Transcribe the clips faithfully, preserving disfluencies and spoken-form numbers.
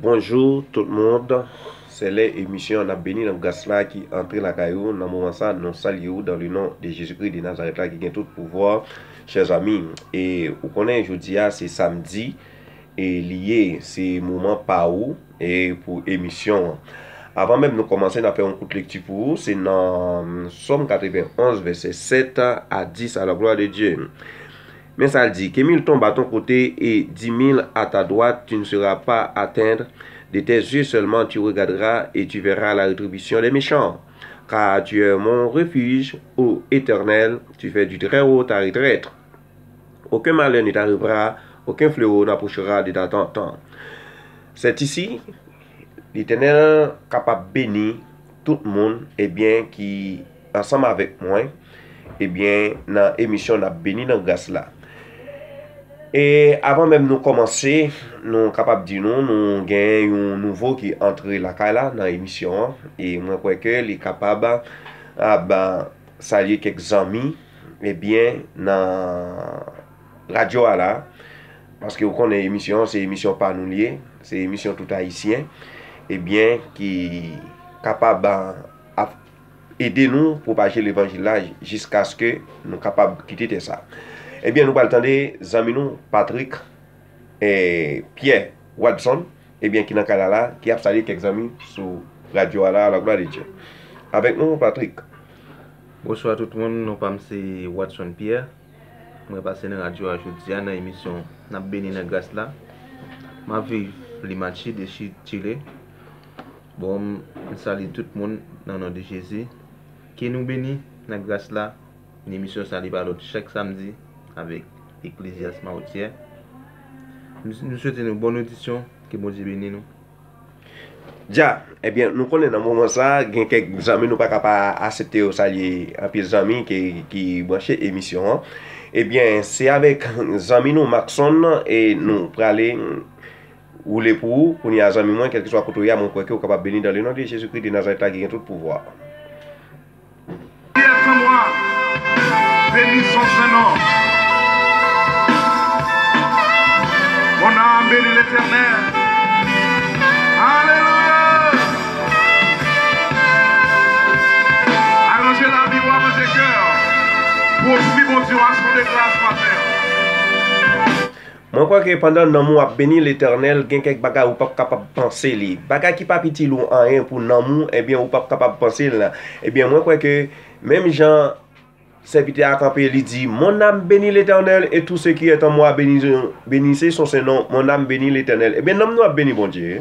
Bonjou tout moun. Se lè emisyon N ap beni nan gras la ki antre lakay ou. Nan moman sa, nou salye ou dans le nom de Jésus-Christ de Nazareth la ki gen tout pouvwa, chè zanmi. E ou konnen jodi a se samdi, e li ye, se moman pa ou e pou emisyon an. Avan menm nou kòmanse, n ap fè yon kout lekti pou ou. Se nan Sòm katrevenn onz, vèsè sèt a dis, à la gloire de Dieu. Men sa l di, que mille tombent à ton côté et dix mille à ta droite, tu ne seras pas atteint. De tes yeux seulement, tu regarderas et tu verras la rétribution des méchants. Car tu es mon refuge, ô Éternel, tu fais du Très-Haut ta retraite. Aucun malheur ne t'arrivera, aucun fléau n'approchera de ta tente. Sèt isi, Letènèl kapab beni tout moun, ebyen, ki ansanm avèk mwen, ebyen, nan emisyon N ap beni nan gras la. E avan menm nou kòmanse, nou kapab di nou, nou gen yon nouvo ki antre lakay la nan emisyon an. E mwen kwè ke li kapab, a, ba, salye kèk zanmi, ebyen, nan radyo a la, paske ou konnen emisyon an, se emisyon pa nou li ye, se emisyon tout ayisyen, ebyen, ki kapab, a, ap ede nou pwopaje levanjil la jiskaske nou kapab kite tè sa. Ebyen, nou pral tande zanmi nou, Patrick, e, Pierre Wadson, ebyen, ki nan kay la la, ki ap salye kèk zanmi sou radyo a la, la gloire de Dieu. Avèk nou, Patrick. Bonswa tout moun, non pa m se Wadson Pierre. Mwen pase nan radyo a jodi a nan emisyon N ap beni nan gras la. M ap viv Limachi de Chi-, Chile. Bon, m salye tout moun nan non de Jezi. Ke nou beni nan gras la. Emisyon sa li pa lòt chak samdi avèk Eklezyas Mawotyè. Nou, nou swete nou bòn odisyon, ke Bondye beni nou. Dja, ebyen, nou konnen nan moman sa, gen kèk zanmi nou pa ka pa aksepte yo salye anpil zanmi ki, ki branche emisyon an. Ebyen, se avèk zanmi nou, Maxon, e nou prale woule pou ou. Kounye a, zanmi mwen, kèlkeswa kote w ye a, mwen kwè ke w kapab beni dans le nom de Jésus-Christ de Nazareth la ki gen tout pouvwa. Prière sans moi. Bénis son saint nom. Mon âme bénit l'Éternel. Alléluia. Aranje lavi w, aranje kè w. Pou ofri Bondye yon aksyon de gras maten an. Mwen kwè ke pandan nanm ou ap beni Letènèl, gen kèk bagay ou p ap kapab panse li. Bagay ki p ap itil ou anyen pou nanm ou, ebyen, ou p ap kapab panse l. Ebyen, mwen kwè ke menm jan sèvitè a kanpe, li di, Mon âme bénit l'Éternel, et tout ce qui est en moi bénisse, bénisse son saint nom. Mon âme bénit l'Éternel. Ebyen, nanm nou ap beni Bondye.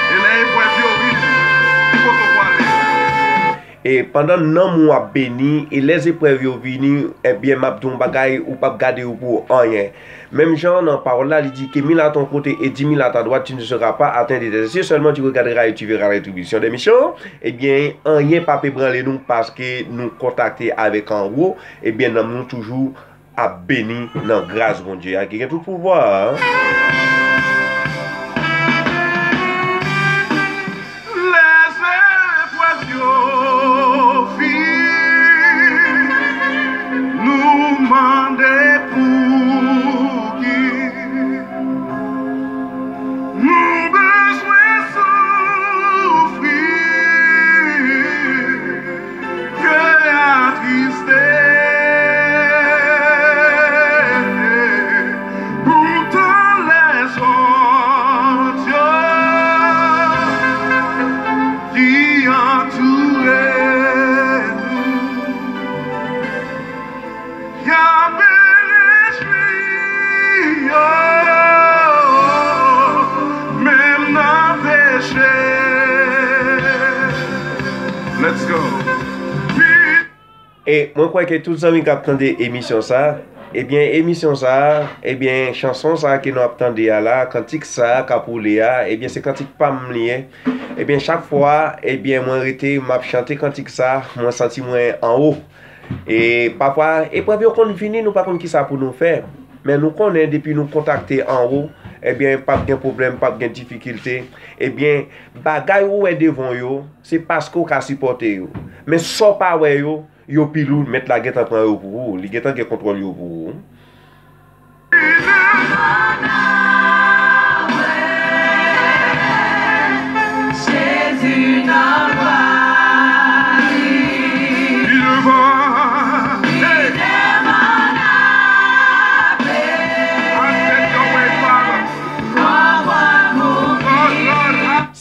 E lè eprèv yo vini, ki kote w prale? E pandan nanm ou ap beni, e lè eprèv yo vini, ebyen, m ap di w yon bagay, ou p ap gade yo pou anyen. Menm jan nan pawòl la, li di, Que mille à ton côté et dix mille à ta droite, tu ne seras pas atteint de tes yeux seulement, tu regarderas et tu verras la rétribution des méchants. Ebyen, anyen p ap ebranle nou paske nou kontakte avèk anwo. Ebyen, nanm nou toujou ap beni nan gras Bondye a ki gen tout pouvwa a. Lè eprèv yo vini, nou mande pouki nou bezwen soufri. Kè atriste, poutan lèzòt yo ki antoure nou, y ap beni yo, menm nan peche. Let's go. E mwen kwè ke tout zanmi k ap tande emisyon sa, ebyen, emisyon sa, ebyen, chanson sa ke nou ap tande a la, kantik sa k ap woule a, ebyen, se kantik pa m li ye. Ebyen, chak fwa, ebyen, mwen rete, m ap chante kantik sa, mwen santi mwen anwo. E pafwa, eprèv yo konn vini, nou pa konn kisa pou nou fè. Men nou konnen depi nou kontakte anwo, ebyen, p ap gen pwoblèm, p ap gen difikilte. Ebyen, bagay ou wè devan w yo, se paske w ka sipòte yo. Men sa w pa wè yo, Yo pi lou, mèt la gentan pran yo pou ou. Li gentan gen kontwòl yo pou ou. Jezi nan glwa li. Li devan. Li devan.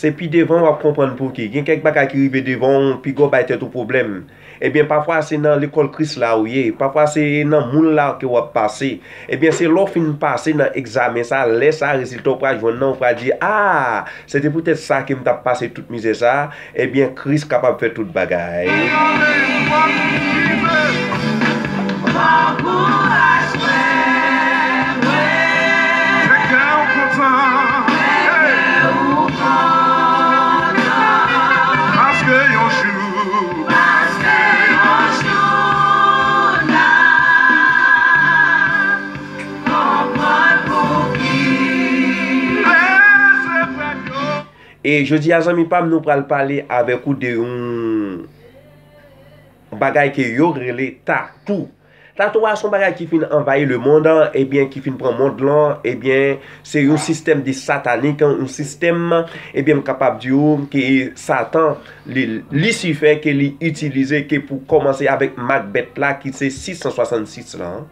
Se pi devan w ap konprann pouki. Gen kèk bagay ki rive devan w, piga w bay tèt ou pwoblèm. Ebyen, pafwa se nan lekòl Kris la ou ye. Pafwa se nan moun la ke w ap pase. Ebyen, se lè w fin pase nan egzamen sa, lè sa rezilta w pral jwenn nan, ou pral di, a, se te poutèt sa ke m t ap pase tout mizè sa. Ebyen, Kris kapab fè tout bagay. Fè kè w kontan. Hey! Paske yon jou, paske yon jou n ap konprann pouki. Lèzeprann yo. E jodi a, zanmi pa m, nou pral pale avèk ou de yon bagay ke yo rele tatou. Tatou a se yon bagay ki fin anvayi lemonn, ebyen, ki fin pran mond lan, ebyen, se yon sistèm de satanik, yon sistèm, ebyen, m kapab di w ke Satan, li, Lisifè, ke li itilize, ke pou kòmanse avèk mak bèt la, ki se sis san swasannsis lan.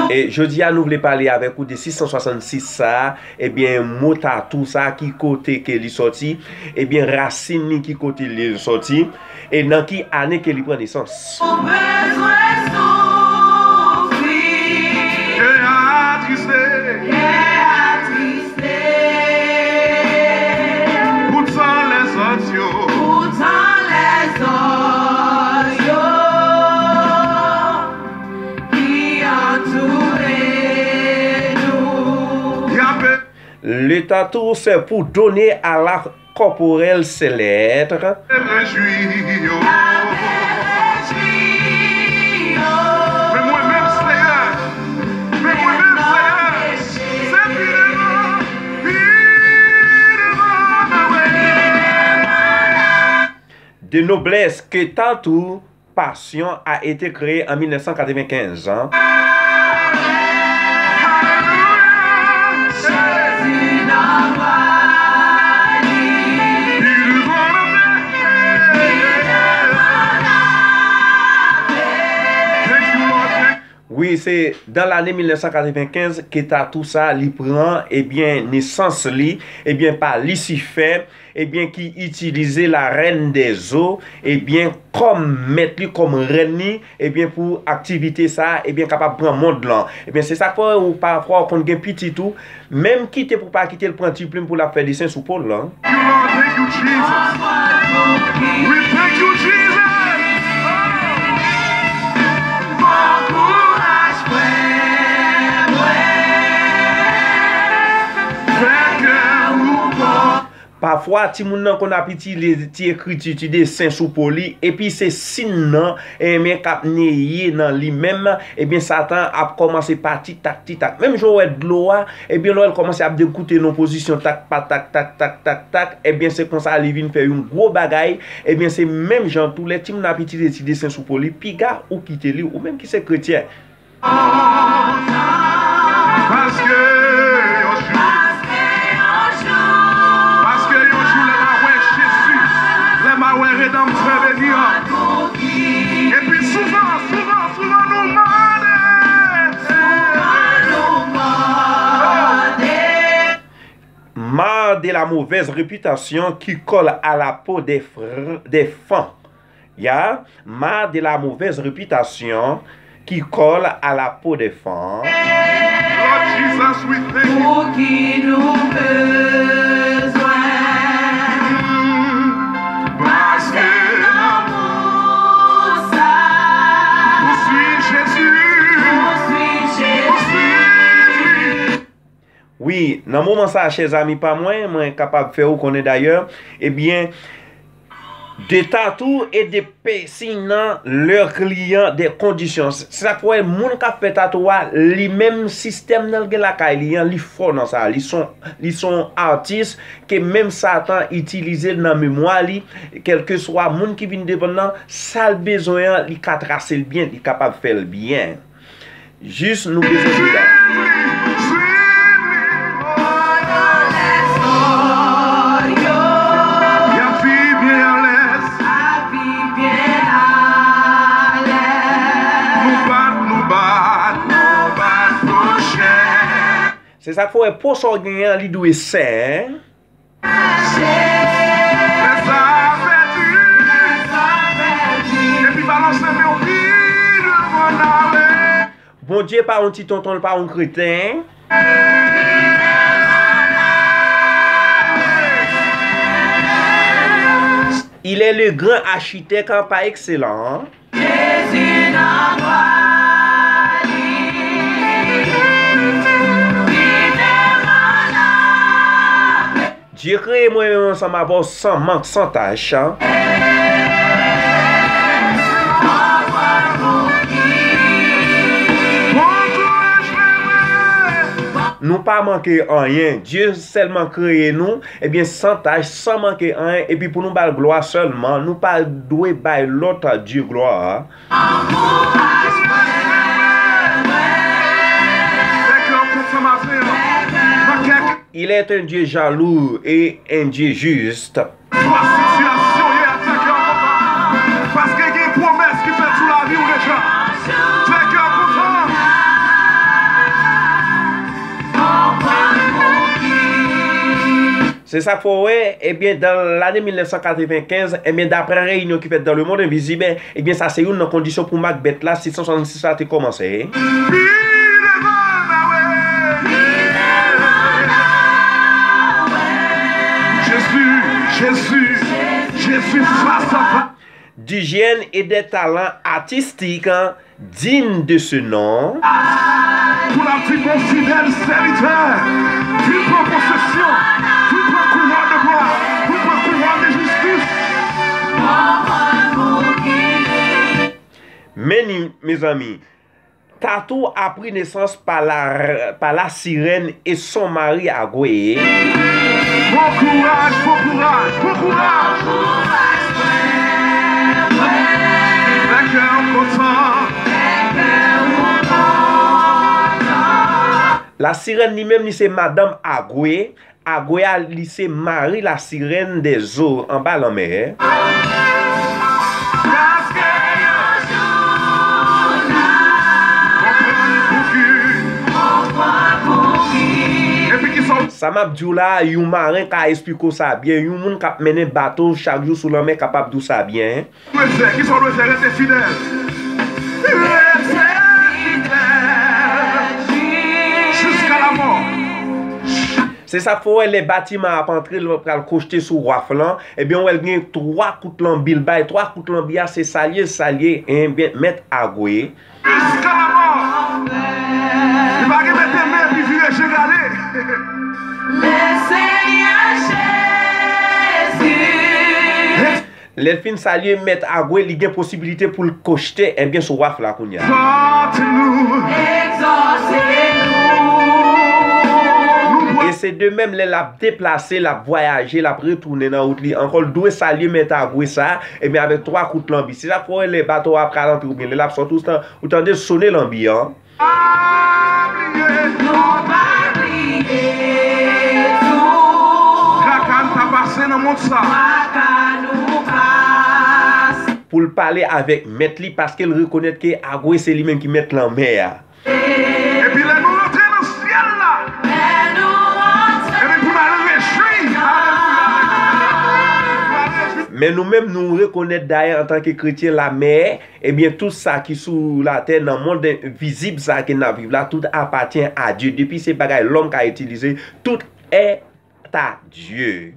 E jodi a, nou vle pale avèk ou de sis san swasannsis sa a, ebyen, mo tatou sa a, ki kote ke li sòti, ebyen, rasin li, ki kote li sòti, e nan ki ane ke li pran nesans. Ou bezwen soufri. Kè atriste. Kè atriste. Poutan lèzòt yo. Poutan lèzòt yo. Ki antoure nou. Y ape. Le tatou, c'est pour donner à la corporelle ses lettres. Rejwi yo. Men mwen menm, Seyè. Men mwen menm, Seyè. Se pi devan, pi devan, mwen. De noblesse que tatou Passion a été créé en mille neuf cent quatre-vingt-quinze. Wi, se dans l'année mille neuf cent quatre-vingt-quinze ke tatou sa li pran, ebyen, nesans li, ebyen, pa Lisifè, ebyen, ki itilize la reine des eaux, ebyen, kòm mèt li, kòm rèn li, ebyen, pou aktivite sa, ebyen, kapab pran mond lan. Ebyen, se sa k fè ou pafwa ou konn gen pitit ou, menm kite pou pa kite l pran ti plim pou l ap fè desen sou po l lan. Thank you, Lord. Thank you, Jesus. We thank you, Jesus. Pafwa, timoun nan konn ap itilize ti ekriti, ti desen sou po li, epi se sin nan, enben, k ap neye nan li menm, ebyen, Satan ap kòmanse pa ti tak, ti tak. Menm jan w wè dlo a, ebyen, lè w wè l kòmanse ap degoute nan yon pozisyon tak, pa tak, tak, tak, tak, tak, ebyen, se konsa li vin fè yon gwo bagay. Ebyen, se menm jan tou, lè timoun ap itilize ti desen sou po li, piga ou kite li, ou menm ki se kretyen. Paske yon jou, paske yon jou lè m a wè Jezi, lè m a wè Redanmtè beni an. Epi souvan, souvan, souvan nou mande. Marre de la mauvaise réputation qui colle à la peau des fr-, des fans. Ya, marre de la mauvaise réputation qui colle à la peau des fans. Lord Jesus, we thank you. Pou ki nou bezwen. Paske lanmou sa. Pou swiv Jezi. Pou swiv Jezi. Pou swiv li. Wi, nan moman sa, chè zami pa mwen, mwen kapab fè ou konnen dayè, ebyen, De tatous e de piercing dans leurs clients des conditions. Se sa k fè moun k ap fè tatous a, li menm sistèm nan l gen lakay li an, li fò nan sa. Li son, li son atis ke menm Satan itilize l nan memwa li, kèlkeswa moun ki vin devan l nan, sa l bezwen an, li ka trase l byen, li kapab fè l byen. Jis nou bezwen pridan. Se sa k fè w wè po sa w genyen an, li dwe sen. Lè sa pèdi. Epi balanse men w pi devan n ale. Bondye pa yon ti tonton, l pa yon kreten. Il est le grand architecte par excellence. Jezi nan glwa li, li devan n ap Dye kreye mwen menm ansanm avè w san mank, san tach. Nou pa manke anyen. Dye sèlman kreye nou, ebyen, san tach, san manke anyen, epi pou nou ba l glwa sèlman, nou pa dwe bay lòt dye glwa. Il est un Dieu jaloux et un Dieu juste. Paske gen pwomès ki fèt sou lavi w deja. Fè kè w kontan. Se sa k fè w wè, ebyen, dan lane mil nèf san katrevenkenz, ebyen, daprè reyinyon ki fèt dans le monde invisible, ebyen, sa se youn nan kondisyon pou Makbèt la, sis san swasannsis la te kòmanse. Pi devan n ale. Jezi, Jezi, Jezi, fas a fas. D'hygiène et des talents artistiques dignes de ce nom. Pou l ap di, bon fidèl sèvitè, vin pran posesyon, vin pran kouwòn de glwa, vin pran kouwòn de jistis. Men ni, mezanmi, Tatou a pris naissance par la, par la sirène et son mari Agwe. Bon kouraj, bon kouraj, bon kouraj. Fè kè w kontan. La sirène li menm, li se madanm Agwe. Agwe a, li se mari la sirène des eaux, anba lanmè. Sa m ap di w la, yon maren ka esplike w sa byen. Yon moun k ap mennen bato chak jou sou lanmè kapab di w sa byen. Dwe fè, kisa w dwe fè? Rete fidèl. Rete fidèl. Jiska lamò. Se sa k fè w wè lè batiman an ap antre, lè l pral kochte sou waf lan, ebyen, w wè l gen twa kout lanbi, l bay twa kout lanbi a, se salye, salye, ebyen, mèt Agwe. Jiska lamò. Li pa gen mete men epi vire je gade. Lesenyè Jezi. Lè l fin salye mèt Agwe, li gen posibilite pou l kochte, ebyen, sou waf la kounye a. Egzòte nou. E se de menm, lè l ap deplase, l ap vwayaje, l ap retounen nan wout li ankò, l dwe salye mèt Agwe sa, ebyen, avèk twa kout lanbi. Se sa k fè w wè lè bato a pral antre oubyen lè l ap sòti, ou tan-, ou tande sone lanbi an. Pa bliye. Nou pa bliye tou. Traka n ta pase nan mond sa. Traka nou pase. Pou l pale avèk mèt li, paske l rekonèt ke Agwe se li menm ki mèt lanmè a. Epi lè nou rantre nan syèl la, epi pou n al rejwi. Alelouya. Men nou menm, nou rekonèt dayè antanke kretyen, lamè, ebyen, tout sa ki sou latè, nan mond envizib sa ke n ap viv la, tout apatyen a Dye. Depi se bagay lòm ka itilize, tout est à Dieu.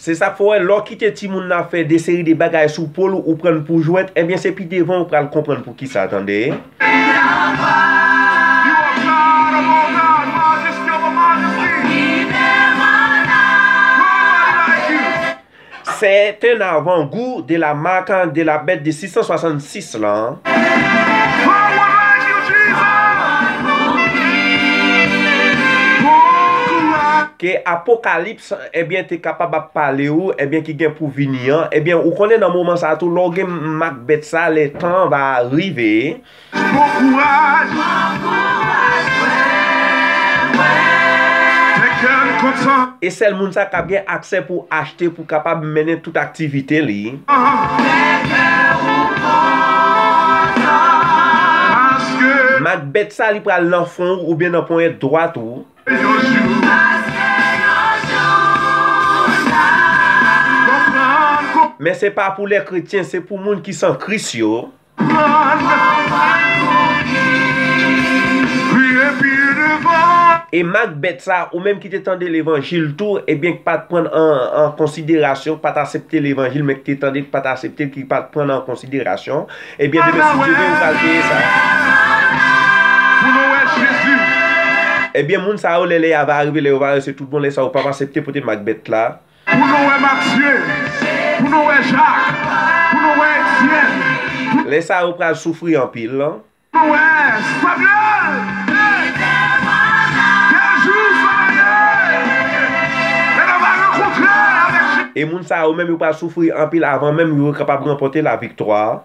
Se sa k fè w wè, lè w kite timoun nan ap fè de seri de bagay sou pòl ou, ou pran l pou jwèt, ebyen, se pi devan ou pral konprann poukisa, tande. C'est un avant-goût de la marque de la bête de six cent soixante-six lan. Ke Apokalips, ebyen, te kapab ap pale ou, ebyen, ki gen pou vini an, ebyen, ou konnen nan moman sa a tou, lè w gen mak bèt sa, le temps va arriver. Bon kouraj. Fè kè n kontan. E sèl moun sa k ap gen aksè pou achte, pou kapab mennen tout aktivite li. Paske mak bèt sa, li pral nan fwon ou oubyen nan ponyèt dwat ou. Men se pa pou lè kretyen, se pou moun ki san Kris yo. E mak bèt sa, ou menm ki te tande levanjil tou, ebyen, ki pa t pran an, an konsiderasyon, ki pa t aksepte levanjil, men ki te tande, ki pa t aksepte, ki pa t pran an konsiderasyon, ebyen, demen, si Dye vle, ou pral peye sa. Pou nou wè Jezi. Ebyen, moun sa yo, lè, lè a va rive, lè yo va rese tout bon, lè sa yo p ap aksepte pote mak bèt la. Pou nou wè Matye, pou nou wè Jak, pou nou wè Etyèn, pou lè sa yo pral soufri anpil. Nou wè Samyèl, kèl jou sa va ye? Lè nou va rankontre avèk Jezi. E moun sa yo menm, yo pral soufri anpil avan menm yo kapab ranpòte laviktwa.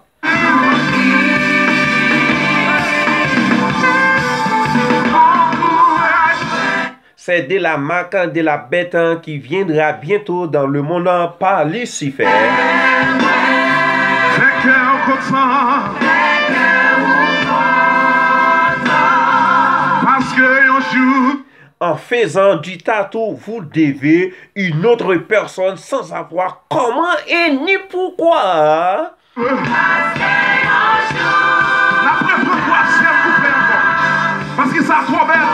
C'est de la marque de la bête, hein, qui viendra bientôt dans le monde, hein, par Lucifer. Fè kè w kontan. Paske yon jou. En faisant du tatou, vous devez une autre personne sans savoir comment et ni pourquoi. N ap refè twazyèm koupè ankò. Paske sa twò bèl.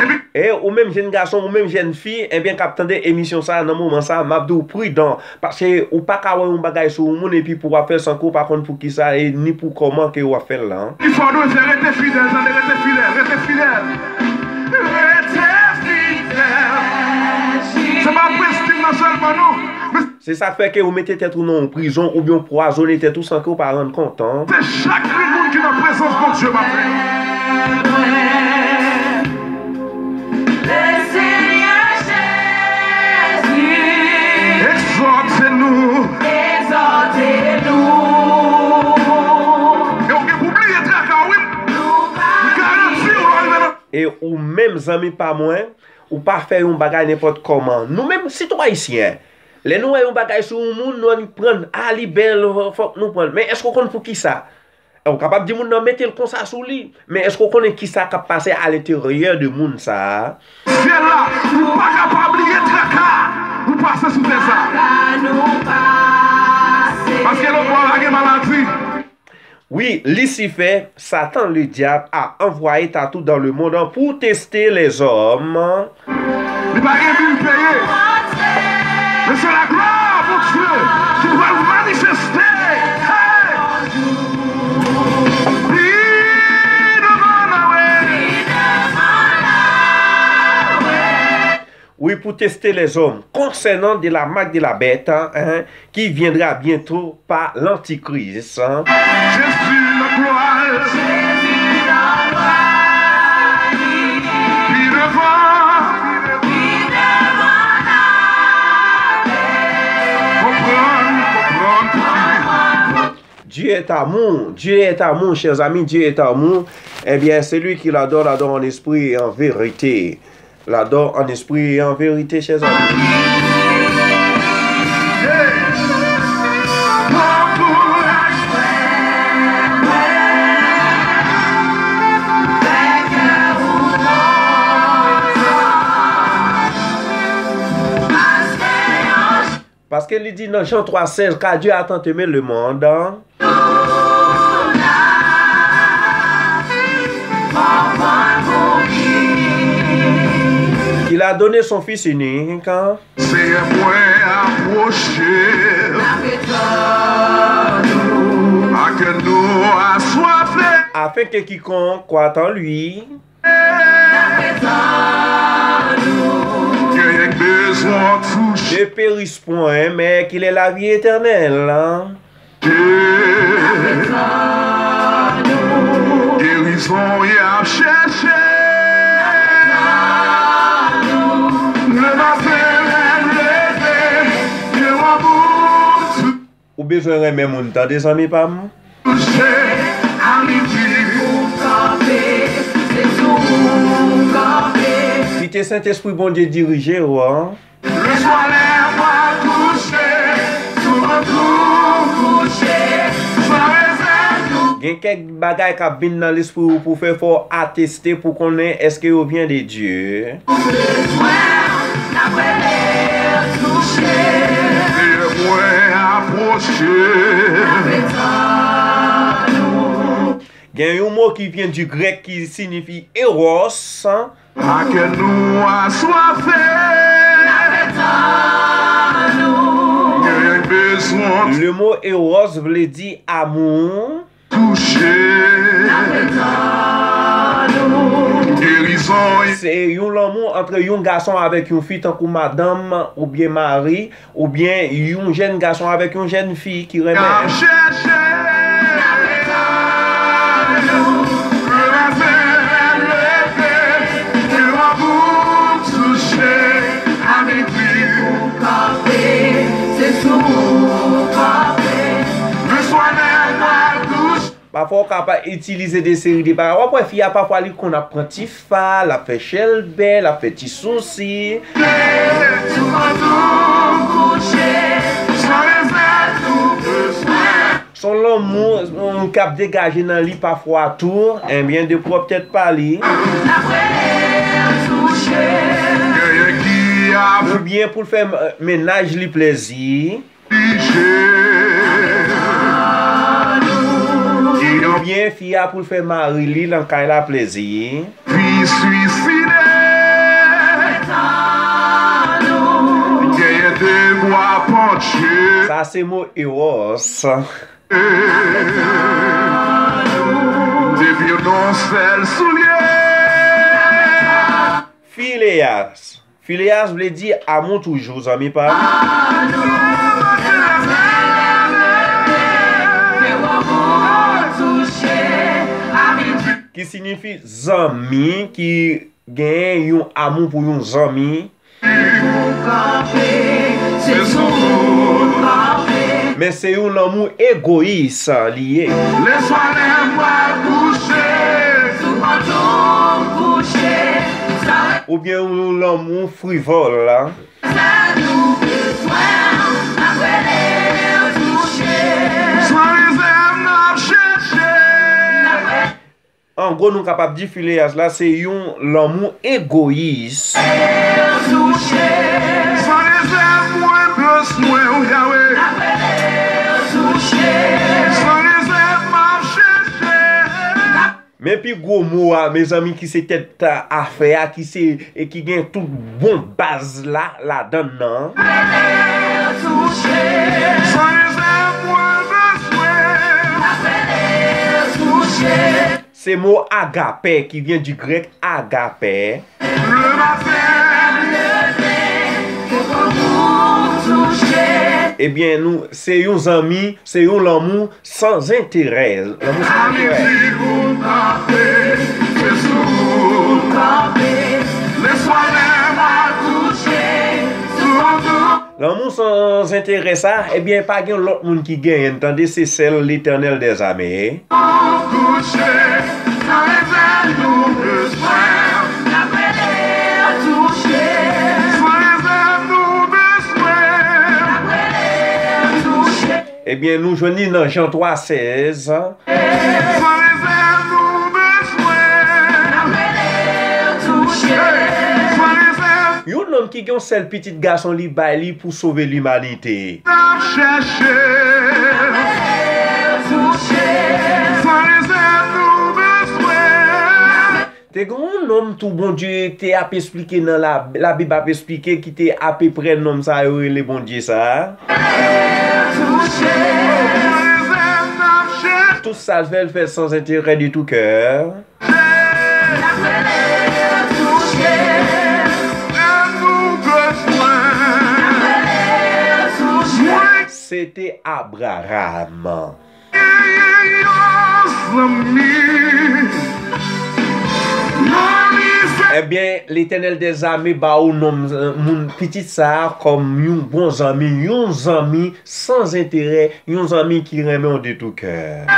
Epi. E ou menm jèn gason, ou menm jèn fi, ebyen, k ap tande emisyon sa a nan moman sa a, m ap di w pridan. Paske ou pa ka wè yon bagay sou yon moun epi pou w ap fè l san ke w pa konn poukisa e ni pou kòman ke w ap fè l lan. Kisa w dwe fè? Rete fidèl, tande, rete fidèl, rete fidèl. Rete fidèl. Se pa prensip nan sèlman, non. Se sa k fè ke ou mete tèt ou nan yon prizon oubyen ou pwazone tèt ou san ke w pa rann kont, an. Se chak grenn moun ki nan prezans Bondye maten. Le Seigneur Jésus. Exhorte-nous. Exhorte-nous. E w gen pou bliye traka w, wi. M garanti w, lè w rive nan. E ou menm, zanmi pa mwen, ou pa fè yon bagay nenpòt kòman. Nou menm, sitou ayisyen, lè nou wè yon bagay sou yon moun, nou annik pran l, a, li bèl, fòk nou pran l. Men èske w konn poukisa? Ou kapab di moun nan mete l konsa sou li, men èske w konnen kisa k ap pase alenteryè de moun sa a? Syèl la, ou pa ka pa bliye traka ou pase sou tè sa. Paske lòt bò a pa gen maladi. Wi, Lisifè, Satan ledyab, a anvwaye tatou dan lemonn pou teste lèzòm. Li pa gen bil peye. Men se laglwa Bondye ki pral manifeste. Hey! Wi, pou teste lèzòm, konsènan de la mak de la bèt, hein, qui viendra bientôt par l'Antichrist, hein. Jezi nan glwa l. Pi devan. Konprann, konprann pou ki. Dieu est amour, Dieu est amour, chers amis, Dieu est amour. Eh bien, celui qui l'adore, l'adore en esprit et en vérité. L'adore en esprit et en vérité, chers amis. Paske li di nan Jan twa sèz, car Dieu a tant aimé le monde, A donné son Fils unique, Senyè mwen apwoche, a kè nou aswafe, afin que quiconque croit en lui genyen bezwen touche, ne périsse point, mais qu'il ait la vie éternelle. Gerizon y ap chèche. Le maten lève, ke w ap Ou bezwen renmen moun, tande, zanmi pa m. Touche a midi. Kite Sentespri Bondye dirije w, an. Le soleil va coucher, sous mon coucher, sans réserve. Gen kèk bagay k ap vin nan lespri w pou fè fò w ateste pou konnen èske yo vyen de Dye. Bezwen, n ap rele touche. Lè mwen apwoche. Gen yon mo ki vyen di grèk ki sinifi eros. A kè nou aswafe. Genyen bezwen. Le mot eros vle di amour. Touche. Gerizon. Se yon lanmou ant yon gason avèk yon fi, tankou madanm oubyen mari, oubyen yon jèn gason avèk yon jèn fi ki renmen. N ap chèche. Le maten leve, ke w ap touche. A midi pou kanpe, se sou ou kanpe. Le soleil va coucher. Pafwa, w ka pa itilize de seri de bagay. W ap wè fi a, pafwa, li konn ap pran ti fa, l ap fè chèlbè, l ap fè ti sousi. Se yon lanmou, mm, k ap degaje nan li pafwa tou. Ebyen, de pwòp tèt pa li. Oubyen pou l fè, eh, mennaj li plezi. Oubyen fi a pou l fè mari li nan kay la plezi. Fi swiside. Genyen de bwa panche. Sa se mo eros. Depi yon sèl soulye. Fileyas. Fileyas vle di amou toujou, zanmi pa m. Ki sinifi zanmi, ki gen yon amou pou yon zanmi. Men se yon lanmou egoyis li ye. Oubyen yon lanmou frivòl la. An gwo, nou kapab di fileyas la se yon lanmou egoyis. Men pi gwo mo a, mezanmi, ki se tèt afè a, ki se, e ki gen tout bon baz la ladan l nan. Se mo agape ki vyen di grèk agape. Ebyen, nou, se yon zanmi, se yon lanmou san enterè. Lanmou san enterè. Lanmou san enterè sa, ebyen, pa gen lòt moun ki genyen l, tande, se sèl Letènèl dèzame. Ebyen, nou jwenn li nan Jan twa sèz. Yon nonm ki gen yon sèl pitit gason li bay li pou sove limanite. Te gen yon nonm tou Bondye te ap esplike nan la, Labib ap esplike ki te apeprè nonm sa yo rele Bondye sa a. Tout sa l fè, l fè l sans intérêt de tout cœur. Se te Abraram. Ebyen, Letènèl dèzame ba ou nonm, moun pitit sa a kòm yon bon zanmi, yon zanmi sans intérêt, yon zanmi ki renmen w de tout cœur.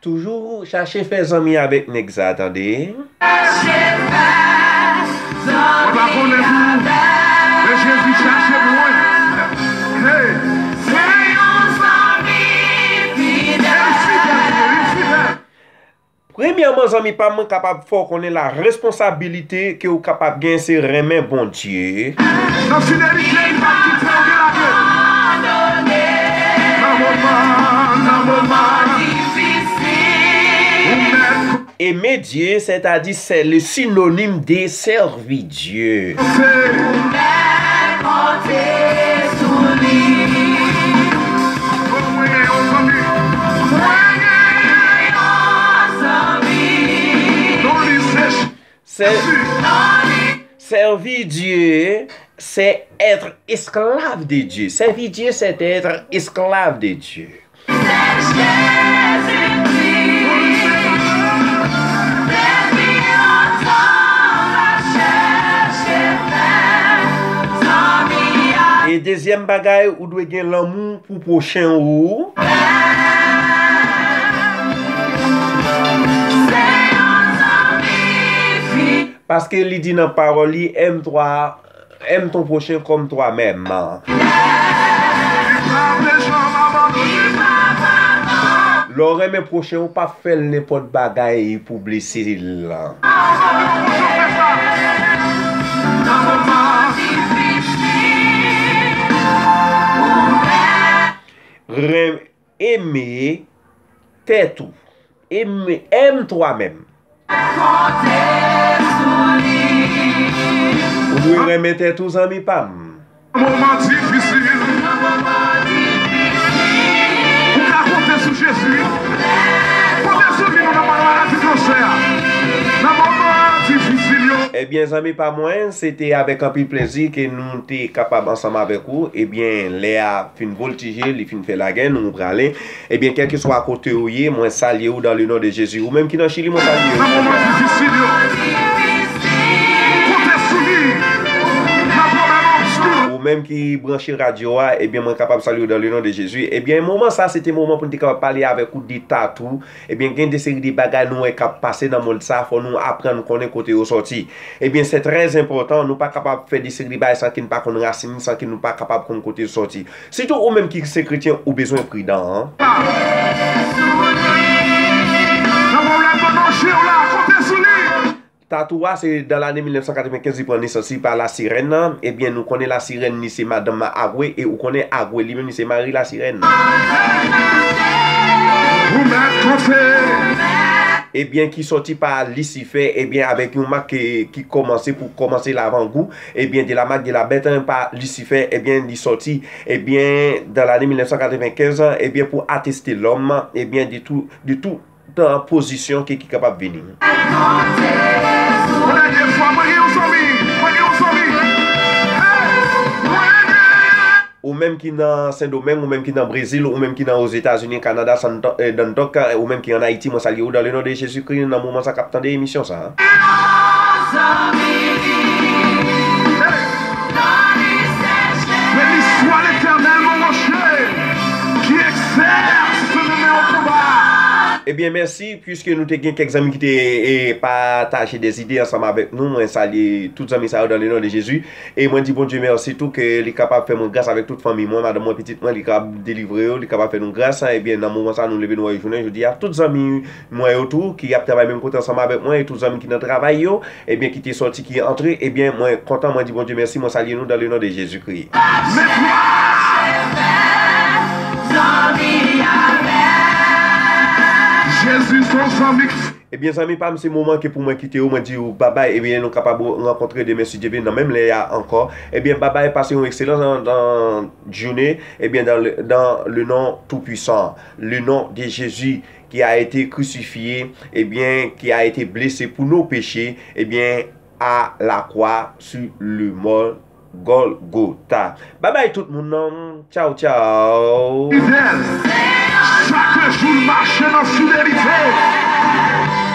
Toujou chache fè zanmi avèk nèg sa, tande. Mwen pa konnen pou ou, men Jezi chache mwen. Hey! Premyèman, zanmi pa m, mwen kapab fè w konnen la responsabilite ke w kapab gen se renmen Bondye. Nan fidelite, li pa kite w gen lage. Nan moman, nan moman difisil, ou mèt Aimer Dieu, c'est-à-dire c'est le synonyme de servir Dieu. Ou mèt konte sou li. Mwen gen yon zanmi. Mwen gen yon zanmi. Non li se Sè- Servir Dieu, c'est être esclave de Dieu. Servir Dieu, c'est être esclave de Dieu. E dezyèm bagay, ou dwe gen lanmou pou pwochen ou. Paske li di nan pawòl li, aime toi, aime ton prochain comme toi-même. Lè w renmen pwochen ou, pa fè l nenpòt bagay pou blese l. Ren- Eme tèt ou. Eme, aime toi-même. Ou dwe renmen tèt ou, zanmi pa m. Nan moman difisil, ou ka konte sou Jezi. Konte sou li, nou nan moman maladi kansè a. Nan moman difisil yo. Ebyen, zanmi pa mwen, se te avèk anpil plezi ke nou te kapab ansanm avèk ou. Ebyen, lè a fin voltije, li fin fè lagè, nou prale. Ebyen, kèlkeswa kote ou ye, mwen salye ou dans le nom de Jésus. Ou menm ki nan Chili, mwen salye ou. Nan moman difisil yo, konte sou li. Nan pwoblèm obskur. Ou menm ki branche radyo a, ebyen, mwen kapab salye ou dans le nom de Jésus. Ebyen, moman sa, se te moman pou n te kapab pale avèk ou de tatou. Ebyen, gen de seri de bagay nou wè k ap pase nan mond sa, fò nou aprann konnen kote yo sòti. Ebyen, se trè enpòtan, nou pa kapab fè de seri de bagay san ke n pa konn rasin li, san ke nou pa kapab konn kote l sòti. Sitou ou menm ki se kretyen, ou bezwen pridan, an. Nan pwoblèm nan je w la, konte sou li. Tatou a, se dan lane mil nèf san katrevenkenz li pran nesans li pa Lasirèn nan. Ebyen, nou konnen Lasirèn, li se madanm Agwe, e ou konnen Agwe, li menm, li se mari Lasirèn. Ou mèt konte. Ebyen, ki sòti pa Lisifè, ebyen, avèk yon mak ki, ki kòmanse pou kòmanse lavangou, ebyen, de la marque de la bête, hein, pa Lisifè, ebyen, li sòti, ebyen, dan lane mil nèf san katrevenkenz, ebyen, pou ateste lòm, ebyen, de tout, de tout pozisyon ki, ki kapab vini. Premye fwa, mwen gen yon zanmi, mwen gen yon zanmi. Hey! Mwen gen Ou menm ki nan Sendomeng, ou menm ki nan Brezil, ou menm ki nan Ozetazini, Kanada, San Anto-, eh, Dantok, eh, ou menm ki ann Ayiti, mwen salye ou dans le nom de Jésus-Christ nan moman sa k ap tande emisyon sa. C'est l'histoire de l'Éternel, mon rocher, qui exerce le meilleur combat. Ebyen, mèsi. Piske nou te gen kèk zanmi ki te, e, pataje de zide ansanm avèk nou, mwen salye tout zanmi sa yo dans le nom de Jésus. E mwen di Bondye mèsi tou ke li kapab fè mwen gras avèk tout fanmi mwen, madanm mwen, pitit mwen, li kapab delivre yo, li kapab fè nou gras. Ebyen, nan moman sa, nou leve nou wè jounen jodi a. Tout zanmi mwen yo tou, ki ap travay menm kote ansanm avèk mwen, e tout zanmi ki nan travay yo, ebyen, ki te sòti, ki antre, ebyen, mwen kontan, mwen di Bondye mèsi, mwen salye nou dans le nom de Jésus-Christ. Men kwa! Jezi se yon zanmi. Ebyen, zanmi pa m, se moman ke pou mwen kite w, mwen di w babay. Ebyen, nou kapab rankontre demen si Dye vle nan menm lè a ankò. Ebyen, babay, pase yon ekselan nan, nan jounen. Ebyen, dans le, dans le nom tout puissant, le nom de Jésus qui a été crucifié, ebyen, qui a été blessé pour nos péchés, ebyen, à la croix sur le mort Golgotha. Babay tout moun nan. Tchaw, tchaw. Fidèl, chak jou l mache nan fidelite.